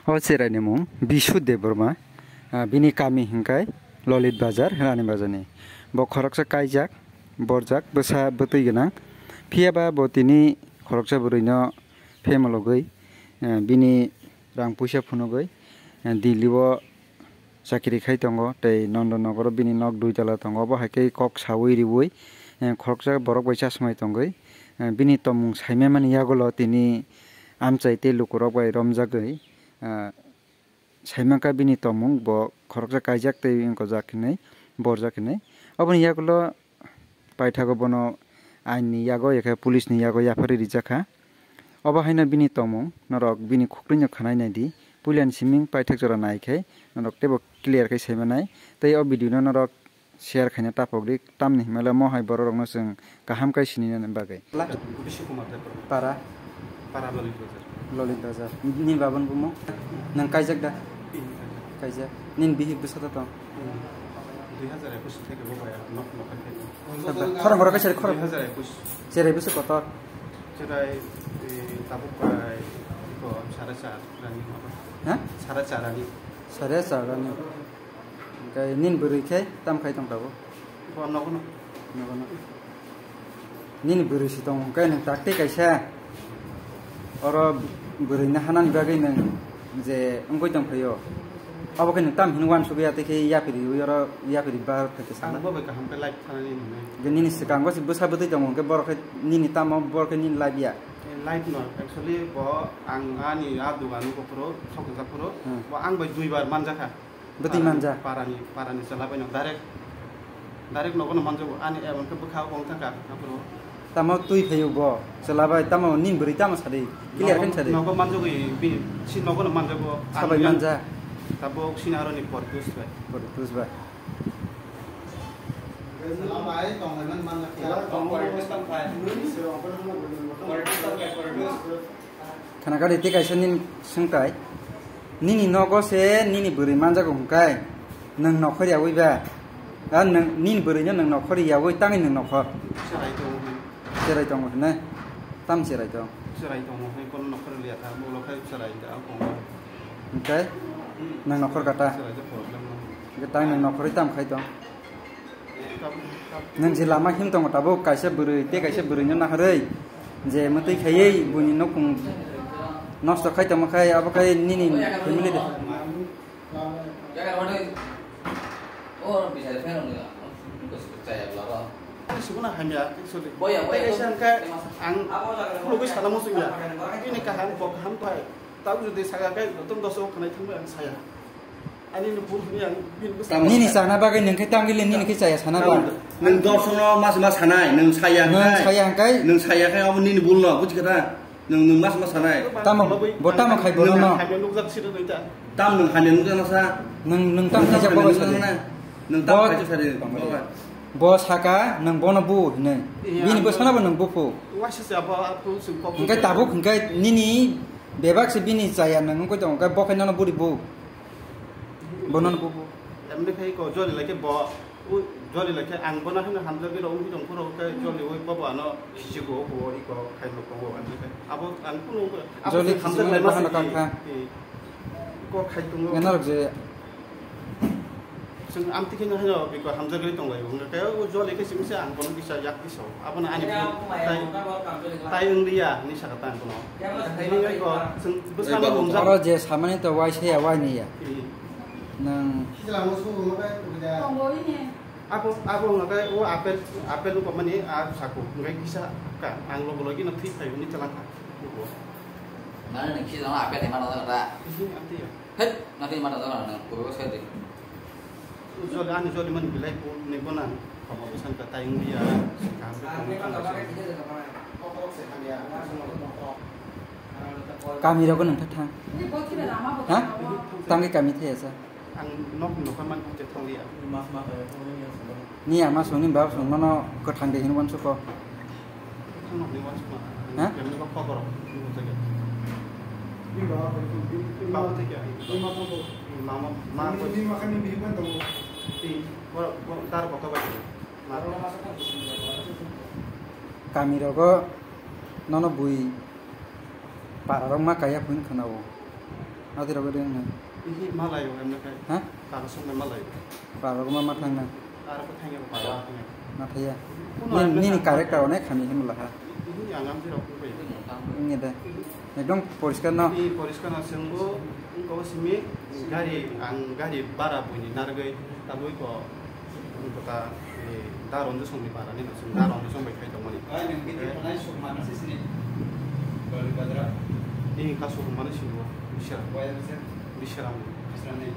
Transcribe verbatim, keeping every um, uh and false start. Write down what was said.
O cheraini mung Bisu Debbarma, ah, bini kami hingkai Lolit Bazar, Rani Bazarni. Bo khoroksa kaijak, borjak, bwsa bwtwi gwnang. Phiya ba bo tini khoroksa bwrwino phemalogwi, eh, bini rang puisa phunugwi, eh, Delhi o chakiri khai tongo, tei Nondon Nogoro bini nok dui tala tongo. Obo hai khe kok saui riui, eh, khoroksa borok bai chasmai tongwi, eh, bini tongmung saimani yagulo tini amchai tei lukurok bai romjagwi, eh, saimankha bini tongmung bo khoroksa kaijak tei wngkojak hinwi, borjak hinwi. Oboni yagulo paithago bono ain ni yago yakhe police ni yago yapharwi rijak kha. Obo haino bini tongmung norok bini khukluino khanai naidi. Puilani siming paithak jora nai khe norok teibo clear khe saimanai. Tei o video no norok share khaina tapok di, tamni himala mo hai borok rokno chwng kaham khe sinina bagwi. Bisi Kumar Debbarma. Para? Para Lolit Bazar. Lolit Bazar. Ni babon bumo? Nang kaijak da? Kaijak. Nini bihik bwsa to tong? Dui hazar ekush theke bo bai nok nok khe. Khorang khorang kaisa khorang. Dui hazar ekush. Cherai bwsa kotor? Cherai, eh, tabuk bai iko sare char rani. Ha? Sare char rani. Sare char rani. Hingke nini bwrwi khe tam khai tong tabuk? Bo nogo no. Nogo no. Nini bwrwi si tongo, hwnkhe nwng takti kaisa oro bwrwino hanani bagwi nwng je wngwi tongphaio, abo khe nwng tam hino uansukya tei khe yapri rwi oro yapri bar phaikhe sana. Ang bo bai kaham khe light thanani hwnwi. Je nini swkango se bwsa bwtwi tongo, hwnkhe borok khe nini tamo borok khe nini light ya. Eh, light no, actually bo ang ani a dogano buphuru, sok rijak phuru, Hmm. bo ang bai dui bar manjakha. Bwtwi manja. Parani, parani chwla bai no direct, direct nogo no manjago. Ani ebon khe bwkha o wng thangkha, aphuru. Tamo twi phaio bo, chwla bai tamo nini bwrwi tamo sadi, clear khe sadi. Nogo manjagwi bini, si nogo no manjago. Sabai manja. Tabuk sini aroni Poritus bai. Poritus bai. Khana gari tei kaisa nini swngtai. Nini nogo se nini bwrwi manjago hwnkhe nwng nokhor yaui ba? A nwng, nini bwrwino nwng nokhor yaui tangwi nwng nokhor? Cherai tongo hwnwi. Cherai tongo hwnwi? Tam cherai tong? Cherai tongo hwnwi, kono nokhor liya kha, ulo khai cherai da tongo. Hwnkhe? Hmm. Nwng nokhor kata? Cherai da problem no. Hwnkhe tang nwng nokhorwi tam khai tong? Nwng je lama him tongo tabuk, kaisa bwrwi tei kaisa bwrwino naharwi je mwtwi khaiwi buini nukhung nosto khai tongma khai, abo khai nini family de. Ani sukuna hamya, actually. Tei kaisa hwnkhe ang khulugwi sana muchungya. Bini kaham, bo kaham khai. Tabuk jodi saka khe joto doso khanai thangbai ang saya. Ani ni bul hini ang bin bwsa. Nini sana bagwi nwng khe tangwi le nini khe chaya sana ba? Nwng dorsono mas mas sanai, nwng saya hwnkhe. Nwng saya hwnkhe? Nwng saya khe abo nini bul no, buji kha da? Nwng, nwng mas mas sanai. Tamo, bo tamo khai bono no? Hamya nukjak sida nai ta. Tam nwng hamya nukjak na sa? Nwng, nwng tam khaijak bo bai sadi. Nwng tam khaijak sadi. Bo saka nwng bono bu hinwi. Bini bwsano bo nwng buphu. Waisa se abo, abo se kok. Hwnkhe tabuk hwnkhe nini bebak se bini chaya nwng wngkhe tongo, hwnkhe bo khe nono buri bu. Bono no bubu. Emni khai ko joli lai khe bo, u joli lai khe ang bono hino hamjagwi rw wngwi tong phuru khe joli ui bobo ano khisigo, bo iko khai rw tongo ani khai. Abo ang kunu, abo joli se hamjak lai ma bahano se kangkha. Ko khai tongo. Ngenarok je. Chwng amtwi khe no haino biko hamjagwi tong lai. Wngkha khe o joli khe simi se ang bono kisa yak kisa. Abono ani phone tai, tai wng liya hinwi sakha ta ang bono. Tini wngkha chwng bwsano Oro je samani to waisa ya, waini ya. Nang. Abo, abo wngkha khe o apple, apple wngkha mani a saku. Wngkha kisa ka ang logo logi no thwi phai hwnwi twlang kha. Nang ni kisa apple ni mana da. Amtwi ya. Hei, nanti mana da na ko sai de. Joli, ani joli mani bilai bo ni bonan. Kamo bwsang ka tai wngya. Kami rogo nang thang. Ha? Tangge kami the asa. Ang nok nok man te thang dia. Ni ama song ni bab song nono kwthang de hin wan suko. Ha? Kami rogo nono bui para rok ma kaya phin khana o. Adi rogo de nang. Ihi malai o emne kai. Ha? Kago song me malai. Paro ma ma thang na. Aro ko thang ya paro thang ya. Ma thaya. Kuno Ni emne ni ka- character onek khani him laha. Ihi ang am jira ku bai. Ini de. Ekdom poriskar no. Ihi poriskar no sengbo ko simi gari ang gari bara buni nargai tabui ko. Kota, eh, da ronjo song ni para ni, da ronjo song bai khai tongmani. Ai, nang kiti panai sok mana sisini. Bali badra. Ini kaso mana sini wa, bisa. Waya bisa. Bisa ram. Bisa ni.